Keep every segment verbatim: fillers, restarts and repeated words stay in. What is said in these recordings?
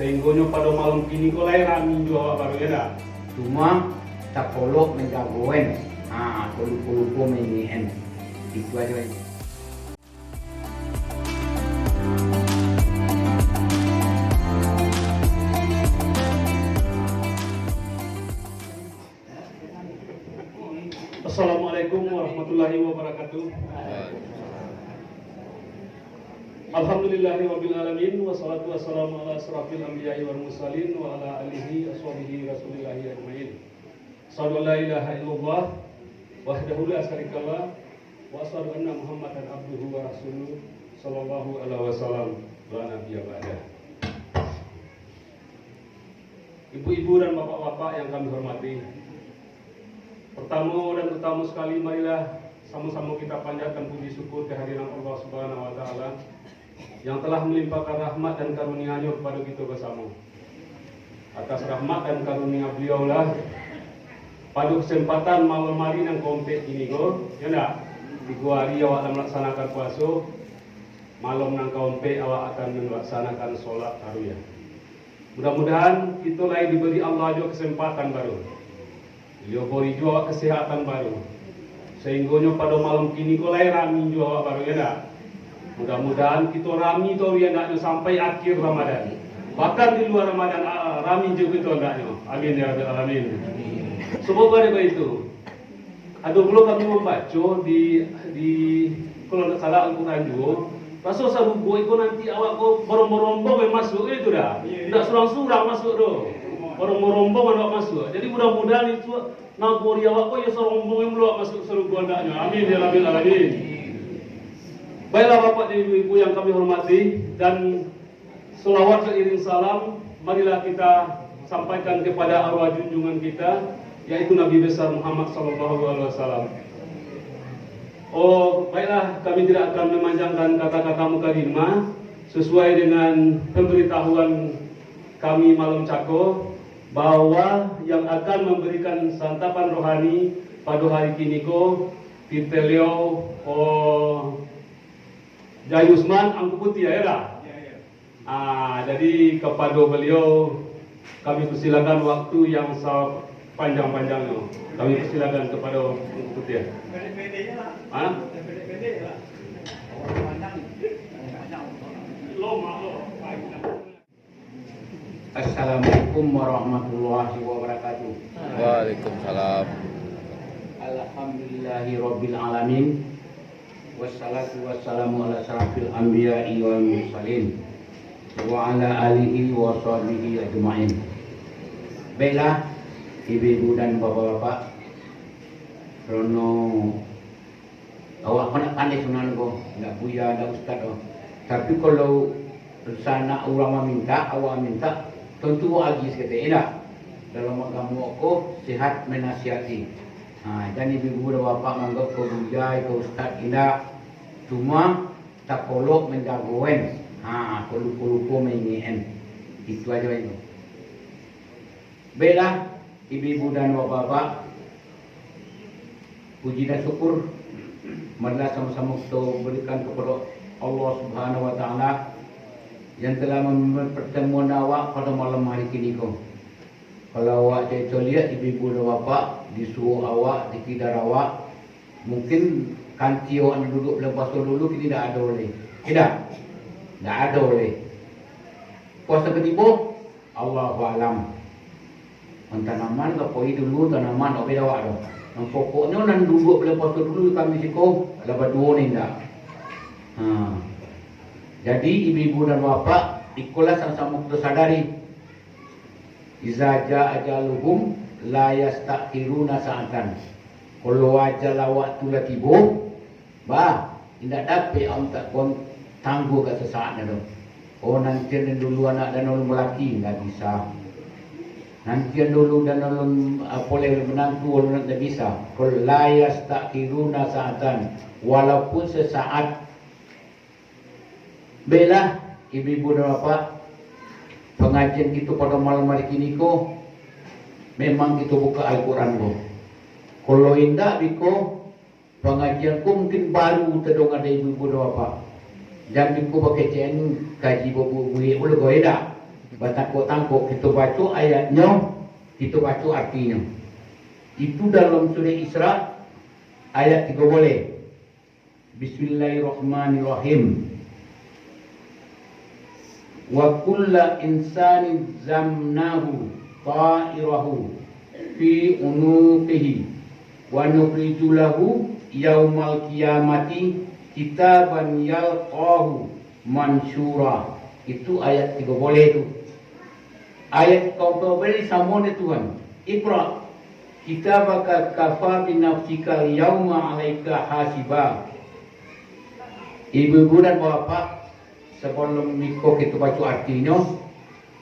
Sainggonyo pado malam kini ko lai rami jo awak baru, yo ndak? Cuma tapolok manjago en. Ha, kok lupo-lupo maingek en. Itu ajo. Assalamualaikum warahmatullahi wabarakatuh. Alhamdulillahirabbil alamin, wassalatu wassalamu ala asyrafil anbiya'i wal mursalin wa ala alihi ashabihi rasulillahi ajmain. Asyhadu an la ilaha illallah wahdahu la syarikalah, wa asyhadu anna Muhammadan abduhu wa rasuluh, sallallahu alaihi wasallam, la nabiyya ba'dah. Ibu-ibu dan bapak-bapak yang kami hormati, pertamo dan utamo sakali, marilah samo-samo kita panjatkan puji syukur kehadiran Allah Subhanahu wa Ta'ala yang telah melimpahkan rahmat dan karunia-Nyo kepada kita bersama. Atas rahmat dan karunia Beliau lah, pado kesempatan malam hari nan kaompek kini ko, ya ndak? Tigo hari awak lah melaksanakan puaso, malam nan kaompek awak akan melaksanakan sholat tarawih. Mudah-mudahan kito lai diberi Allah jo kesempatan baru. Beliau beri jo awak kesehatan baru. Sainggonyo pado malam kini ko lai rami jo awak baru, ya ndak? Mudah-mudahan kito rami tarawih andaknyo sampai akhir Ramadan. Bahkan di luar Ramadan, ah, rami jo kito andaknyo. Amin ya rabbal alamin. Sebab dari itu, ado pulo kami mambaco di, di, kalau ndak salah, Al-Quran juo. Raso sarugo iko nanti awak ko barombong-rombong yang masuk, itu dah. Ndak surang-surang masuk tu. Barombong-rombong awak masuk. Jadi mudah-mudahan itu nagori awak ko ya sarombong yang awak masuk sarugo andaknyo. Amin ya rabbil alamin. Baiklah, Bapak dan Ibu-ibu yang kami hormati, dan Salawat seiring salam, marilah kita sampaikan kepada arwah junjungan kita, yaitu Nabi Besar Muhammad sallallahu alaihi wasallam. Oh, baiklah, kami tidak akan memanjangkan kata-kata mukadimah, sesuai dengan pemberitahuan kami malam cako, bahwa yang akan memberikan santapan rohani pado hari kini ko, titeh beliau, oh, Jai Usman Angku Putiah, ya dah? Ah, jadi kepada beliau kami persilakan waktu yang sepanjang-panjangnya. Kami persilakan kepada Angku Putiah. Ha? Assalamualaikum warahmatullahi wabarakatuh. Waalaikumsalam. Alhamdulillahirabbil alamin. Wassalatu wassalamu ala asyrafil anbiya'i wal mursalin, wa ala alihi wa sahbihi ajma'in. Baiklah, ibu-ibu dan bapak-bapak, karano awak ko ndak pandai sunan ko, ndak buya, ndak ustad ko. Tapi kalau sanak urang mamintak, awak mintak, tantu awak agiah saketek, indak? Dalam agamo ko sehat menasihati. Ha, jan ibu-ibu dan bapak manganggap ko buya, ko ustad, indak. Cuma tapolok manjago en. Ha, kok lupo-lupo maingek en. Itu ajo itu. Baiklah, ibu-ibu dan bapak-bapak, puji dan syukur marilah samo-samo kito berikan kepada Allah Subhanahu wa Taala yang telah mempertemuan awak pada malam hari kini ko. Kalau awak cari caliak, ibu-ibu dan bapak, di suok awak, di kidar awak, mungkin kanti awak nan duduak bulan puaso dulu kini ndak ado lai. Indak? Ndak ado lai. Puaso ka tibo, Allahu alam. Nan tanaman ka pai dulu, tanaman awak beda awak tu. Nan pokoknyo nan duduak bulan puaso dulu kami siko, lah baduo ni indak. Ha. Jadi, ibu-ibu dan bapak, ikolah samo-samo kito sadari. Iza jaa ajaluhum la yastakhiruna sa'atan. Kalau ajal awak tu lah tibo, bah, indak dapek awak mintak kon tangguah ka sasaat nyo tu. Oh, nantian dulu anak dan ulun balaki, indak bisa. Nantian dulu dan ulun, apo lai, ulun manantu, ulun indak bisa. Kalau la yastakhiruna sa'atan, walaupun sesaat. Baiklah, ibu-ibu dan bapak, pangajian kito pado malam hari kini ko, memang kito bukak Al-Quran ko. Kalau indak biko, pangajian ko mungkin baru tadonga dek ibu-ibu dan bapak. Jan biko bakecek an kaji babuek-buek pulo ko, indak? Batangkok-tangkok, kito baco ayatnyo, kito baco artinyo. Itu dalam surah Isra ayat tigo boleh. Bismillahirrahmanirrahim. Wa kulla insanin zamnahu ta'irahu fi unuqihi wa nukhriju lahu yaumal qiyamati kitaban yalqahu mansyura. Itu ayat tigo boleh tu. Ayat kaompek boleh samo dek Tuhan. Iqra kitabaka kafa binafsikal yauma alaika hasiba. Ibu-ibu dan bapak, sabalun iko kito baco artinyo,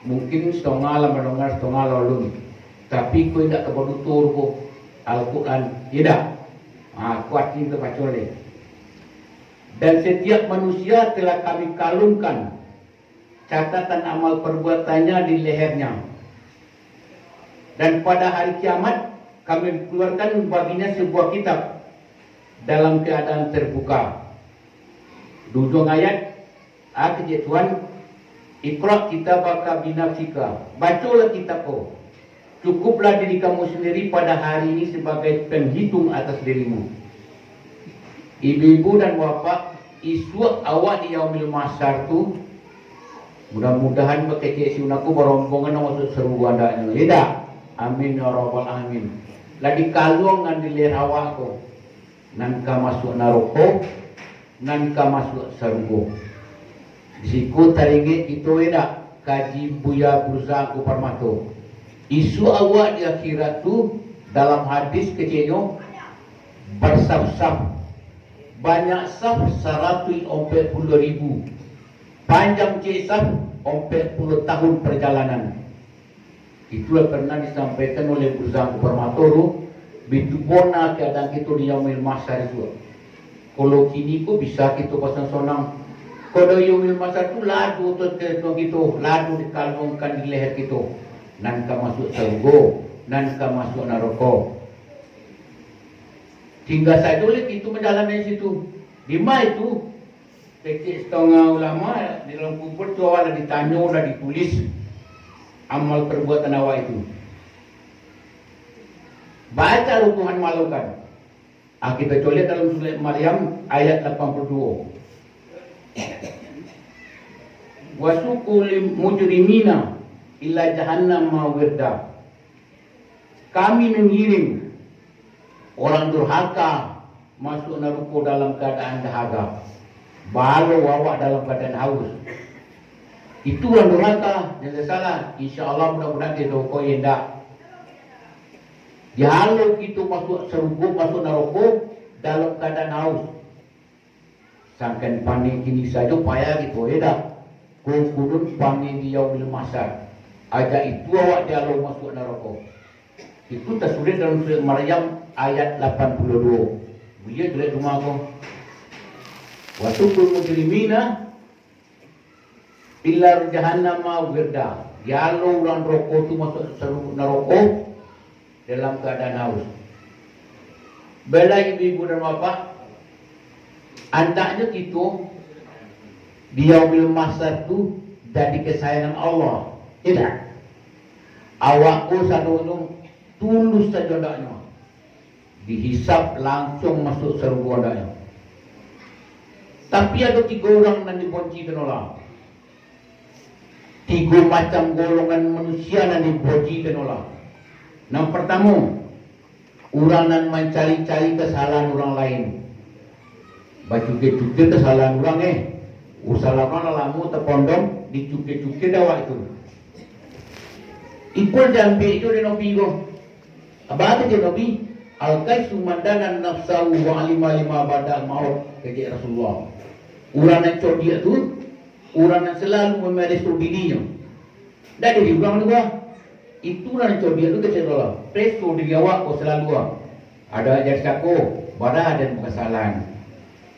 mungkin satangah lah mandanga, satangah lah ulun. Tapi ko indak tabadutur ko Al-Quran, indak. Ha, ko artinyo kito baco lai. Dan setiap manusia telah Kami kalungkan catatan amal perbuatannya di lehernya. Dan pada hari kiamat, Kami keluarkan baginya sebuah kitab dalam keadaan terbuka. Di ujuang ayat, a kecek Tuhan, "Iqra kitabaka binafsika." Bacolah kitab ko. Cukuplah diri kamu sendiri pada hari ini sebagai penghitung atas dirimu. Ibu-ibu dan bapak, isuak awak di Yaumil Mahsyar tu, mudah-mudahan bakecek si Unaku barombongan nan masuak sarugo andaknyo. Indak? Amin ya rabbal alamin. Lah dikaluang nan di leher awak ko. Nan ka masuak naroko, nan ka masuak sarugo. Di siko taringek kito indak kaji Buya Burza Angku Parmato. Isuak awak di akhirat tu, dalam hadis keceknyo, barsaf-saf. Banyak saf saratuih ompek puluah ribu. Panjang cek saf ompek puluah tahun perjalanan. Itulah pernah disampaikan oleh Burza Angku Parmato tu, bitu bona keadaan kito di Yaumil Mahsyar isuak. Kalau kini ko bisa kito basonang-sonang. Kalau Yaumil Mahsyar tu lado tu kito, lado dikaluangkan di leher kito. Nan ka masuak sarugo, nan ka masuak naroko. Tingga sajo leh kito manjalani situ. Di ma itu? Kecek satangah ulama, di dalam kubur tu awak lah ditanyo, lah ditulis amal perbuatan awak itu. Baca Tuhan maklumkan. Ah, kita coliak dalam surah Maryam ayat lapan puluh dua. "Wasuqul mujrimina ila jahannama wirda." Kami mengiring orang durhaka masuk narako dalam keadaan dahaga. Balo awak dalam keadaan haus. Itu urang durhaka, jan salah. Insya Allah, mudah-mudahan di roko indak. Jalo kito masuk sarugo, masuk narako dalam keadaan haus. Sangkan panih kini sajo payah kito, indak? Ko kudun panih di Yaumil Mahsyar. Ajak itu awak jalo masuk narako. Itu tasurek dalam surah Maryam ayat lapan puluh dua. Buliah caliak rumah ko. "Wasuqul mujrimina ila jahannama wirda." Jalo urang narako tu masuk saru-, narako dalam keadaan haus. Baiklah, ibu-ibu dan bapak, andaknyo kito di Yaumil Mahsyar tu jadi kesayangan Allah. Indak? Awak ko sadonyo tulus sajo andaknyo dihisab, langsuang masuak sarugo andaknyo. Tapi ado tigo urang nan dibanci tu lah. Tigo macam golongan manusia nan dibanci tu lah. Nan partamo, urang nan mancari-cari kasalahan urang lain. Bacukia-cukia kasalahan urang, eh. Salah urang lah lamo tapondong, dicukia-cukia dek awak tu. Iko diambiak juo dek Nabi ko. Apo kecek Nabi? "Al-kaisu man dana nafsahu wa alima lima ba'dal maut," kecek Rasulullah. Urang nan codiak tu, urang nan salalu mamareso dirinyo. Ndak diri urang tu, bah. Itu nan codiak tu kecek Allah. Pareso diri awak ko salalu, ah. Ado jadi cako, bara den pakasalahan.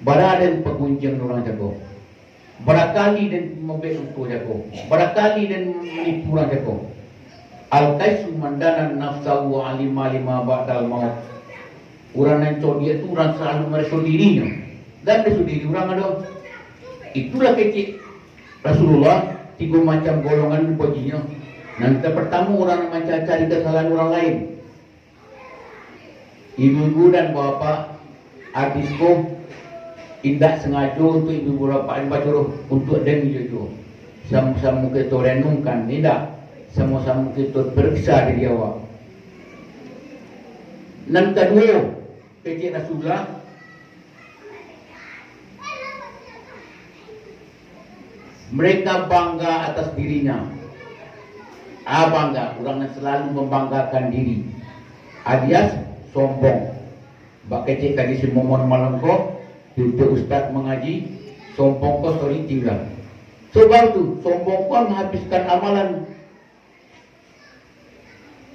Bara den pagunjiang urang cako. Barakali den mambuek duto cako. Barakali den manipu urang cako. Al-kaisu man dana nafsahu wa alima lima ba'dal maut. Urang nan codiak tu urang salalu mareso dirinyo. Dan mareso diri urang ado. Itulah kecek Rasulullah, Tigo macam golongan dipojinyo. Nan ka partamo, urang nan mancari-cari kasalahan urang lain. Ibu-ibu dan bapak, hadis ko indak sangajo untuak ibu-ibu bapak nan bacuruh, untuak den juo. Samo-samo kito renungkan, indak? Samo-samo kito pariksa diri awak. Nan kaduo, kecek Rasulullah, mereka bangga atas dirinya. Ah, bangga, urang nan salalu mambanggakan diri, alias sombong. Bak kecek kaji si Momon malam ko, tiok ustaz mangaji, sombong ko sori tingga. Coba tu, sombong ko manghabiskan amalan.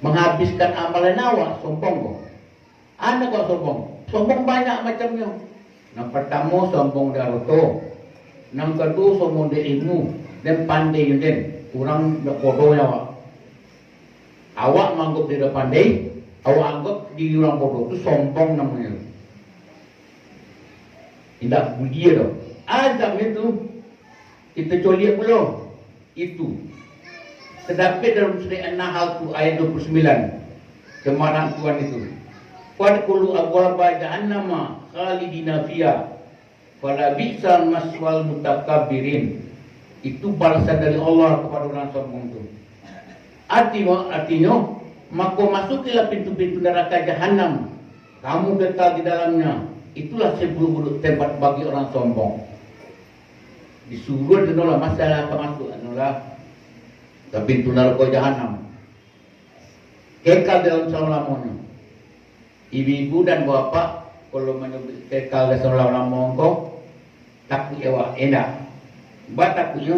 Manghabiskan amalan awak, sombong ko. Ado kok sombong. Sombong banyak macamnyo. Nan partamo, sombong di aroto. Nan kaduo, sombong di ilmu. Den pandai jo den. Urang ndak bodoh nyo awak. Awak maanggap diri pandai, awak anggap diri urang bodoh. Tu sombong namonyo. Indak buliah doh. Azam itu, kito coliak pulo. Itu tadapek dalam Surah An-Nahl tu ayat dua puluh sembilan, kemarahan Tuhan itu. "Fadkhulu abwaba jahannama khalidina fiha, falabi'sa maswal mutakabbirin." Itu balasan dari Allah kepada urang sombong tu. Artinyo, artinyo, mako masukilah pintu-pintu naraka Jahanam, kamu kekal di dalamnya. Itulah seburuk-buruk tempat bagi orang sombong. Disuruah anu lah, masalah ka masuak anu lah, ka pintu narako Jahanam. Kekal dalam salamo-lamonyo. Ibu-ibu dan bapak, kalau manyabuik kekal dalam salamo-lamo ko, takuik awak, indak? Batakuiknyo,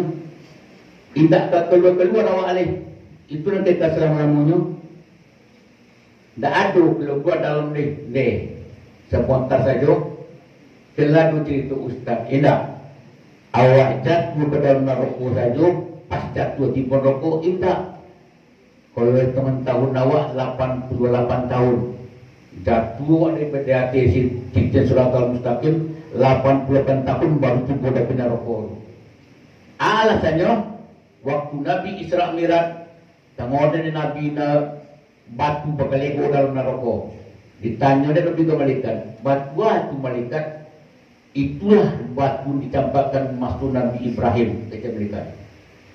indak ka kalua-kalua awak lai. Itu nan kekal salamo-lamonyo. Ndak ado kalua dalam deh, deh. Sabontar sajo, kalua carito ustaz, indak. Awak jatuah ka dalam narako sajo, pas jatuah tibo narako, indak. Kalau teman tahun awak lapan puluah lapan tahun, jatuah awak dari ateh si titik Siratal Mustaqim, lapan puluah lapan tahun baru tibo di narako. Alasannyo, waktu Nabi Isra Mi'raj, tangah den Nabi na batu bagalego dalam narako. Ditanyo dek Nabi ka malaikat, "Batu a tu, malaikat?" "Itulah batu dicampakkan maso Nabi Ibrahim," kecek malaikat.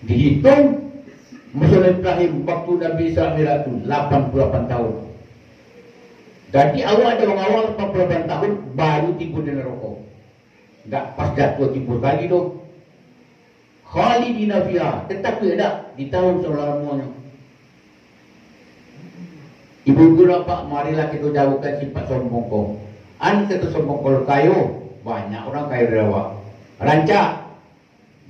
Dihituang maso Nabi Ibrahim waktu Nabi Isra Mi'raj tu lapan puluah lapan tahun. Jadi awak ado mangawal lapan puluah lapan tahun baru tibo di narako. Ndak pas jatuah tibo sakali doh. Khalidina fiha, tetap indak ditahan salamo-lamonyo. Ibu-ibu, bapak, marilah kito jauahkan sifat sombong ko. An kito sombong ko, kayo, banyak urang kayo di awak. Rancak,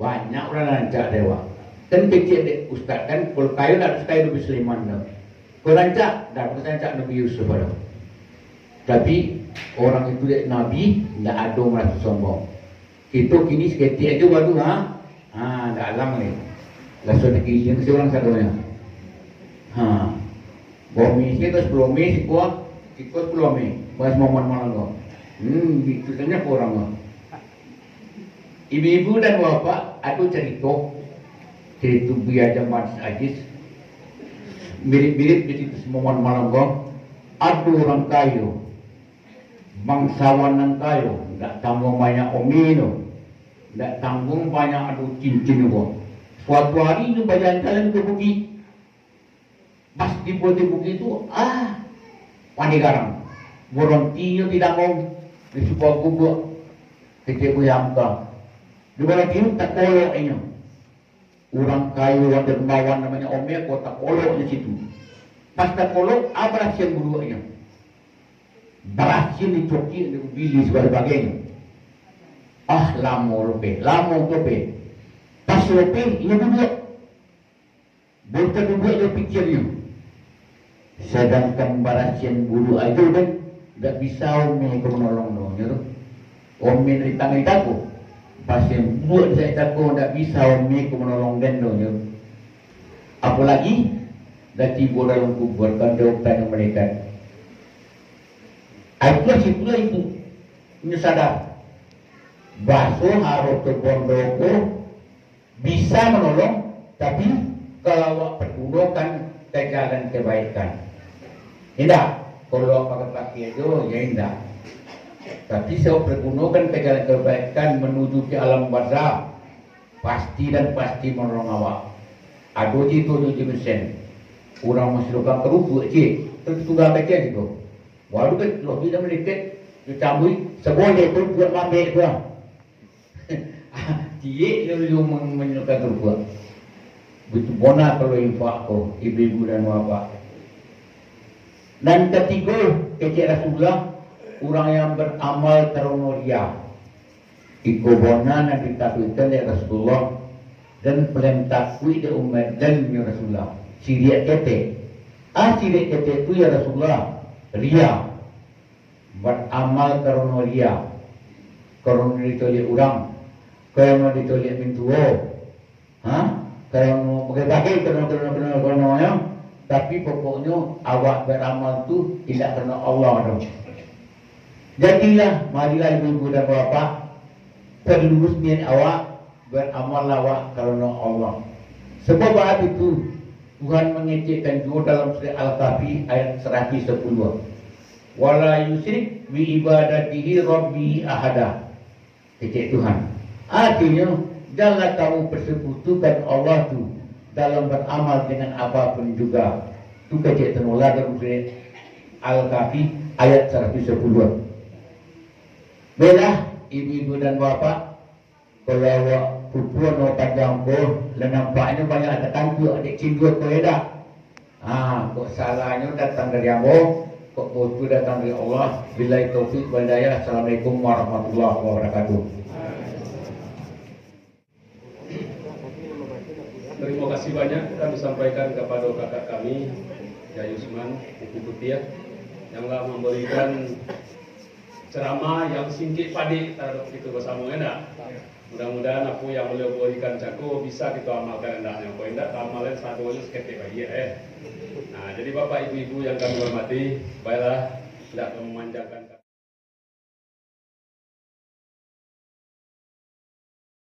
banyak urang rancak di awak. Kan kecek dek ustaz kan, kalau kayo ndak harus kayo di Sleman tu. Kalau rancak, ndak harus rancak Nabi Yusuf tu. Tapi, urang itu dek Nabi, ndak ado maraso sombong. Kito kini saketek ajo baru, ha? Ha, ndak alang lai. Langsung dikirim ka urang sadonyo. Ha. Bawah misi atau sapuluah misi, kuah, siko sapuluah misi. Bahas momen malam tu. Hmm, itu saja kurang tu. Ibu-ibu dan bapak, ado carito. Carito Buya Jamal Ajis. Mirip-mirip carito si Momon malam ko. Ado urang kayo. Bangsawan nan kayo, ndak tangguang banyak omenyo, ndak tangguang banyak ado cincin ko. Suatu ari inyo bajalan-jalan ka bukik. Pas tibo di bukik tu, ah, pandai garang. Barontinyo di dangau, di suko guguak, kecek Buya Hamka. Di barontinyo takolok inyo. Urang kayo, urang dermawan namonyo Omek ko takolok di situ. Pas takolok, ah, barasian buruaknyo. Barasian dicokiak, dek bili, sabagaianyo. Ah, lamo lopeh, lamo lopeh. Pas lopeh, inyo duduak. Bukan duduak jo pikianyo. Sadangkan barasian buruak ajo den, ndak bisa Omek ko manolong doh, nyo tu. Omek dari tangah ita ko, barasian buruak di ita ko, ndak bisa Omek ko manolong den doh, nyo tu. Apolagi, dah tibo dalam kubua, kan jawab tanyo malaikat. Aitulah situlah itu, inyo sadar. Baso harus tu bondo ko, bisa manolong, Tapi, kalau awak pergunokan ka jalan kebaikan. Indak, kalau awak pakai-pakai ajo, ya indak. Tapi, awak pergunokan ka jalan kebaikan menuju ke alam barzah, pasti dan pasti manolong awak. Ado je tu, ado je mesen. Urang masilokan karupuak je, terus tunggal kecek je tu. Waduh, kan, lobi dah maleket, dia cambuik, saboleh tu buat mambek tu lah. Ciek nyo dulu man-, manyuruahkan karupuak. Baitu bona kalau infak ko, ibu-ibu dan bapak. Nan katigo, kecek Rasulullah, urang yang baramal karano riya. Iko bona nan ditakuikkan dek Rasulullah, dan paling takuik dek umaik dan nyo Rasulullah. Siriak ketek. Ah, siriak ketek tu, ya Rasulullah, riya. Baramal karano riya, karano dicoliak urang, karano dicoliak mintuo, ha? Karano bagai-bagai, karano, karano, karano, karano, ya. Tapi pokoknyo awak baramal tu indak karano Allah doh. Jadilah, marilah ibu-ibu dan bapak, perlurus niat awak, baramallah awak karano Allah. Sabab baitu, Tuhan mangecekkan juo dalam Surah Al-Kahfi ayat saratuih sapuluah. "Wala yusyrik bi ibadatihi rabbi ahada." Kecek Tuhan. Artinyo, janlah kamu persekutukan Allah tu dalam baramal dengan apapun juga. Tu kecek Tuhan Allah dalam Surah Al-Kahfi ayat saratuih sapuluah. Baiklah, ibu-ibu dan bapak, kalau awak pupuah no panjang ko, lah nampaknyo banyak tatantu dek cindua ko, ya dak? Ha, kok salahnyo datang dari ambo, kok batua datang dari Allah. Billahi taufik wal hidayah. Assalamualaikum warahmatullahi wabarakatuh. Terima kasih banyak kami sampaikan kepada kakak kami, Yai Usman, Uku Putiah, yang telah memberikan ceramah yang singkek padik terhadap kita bersama, ya ndak? Mudah-mudahan apa yang beliau berikan cako bisa kita amalkan hendaknya. Kalau indak, amalan sadonyo saketek baiak, eh. Nah, jadi bapak ibu-ibu yang kami hormati, baiklah, tidak memanjangkan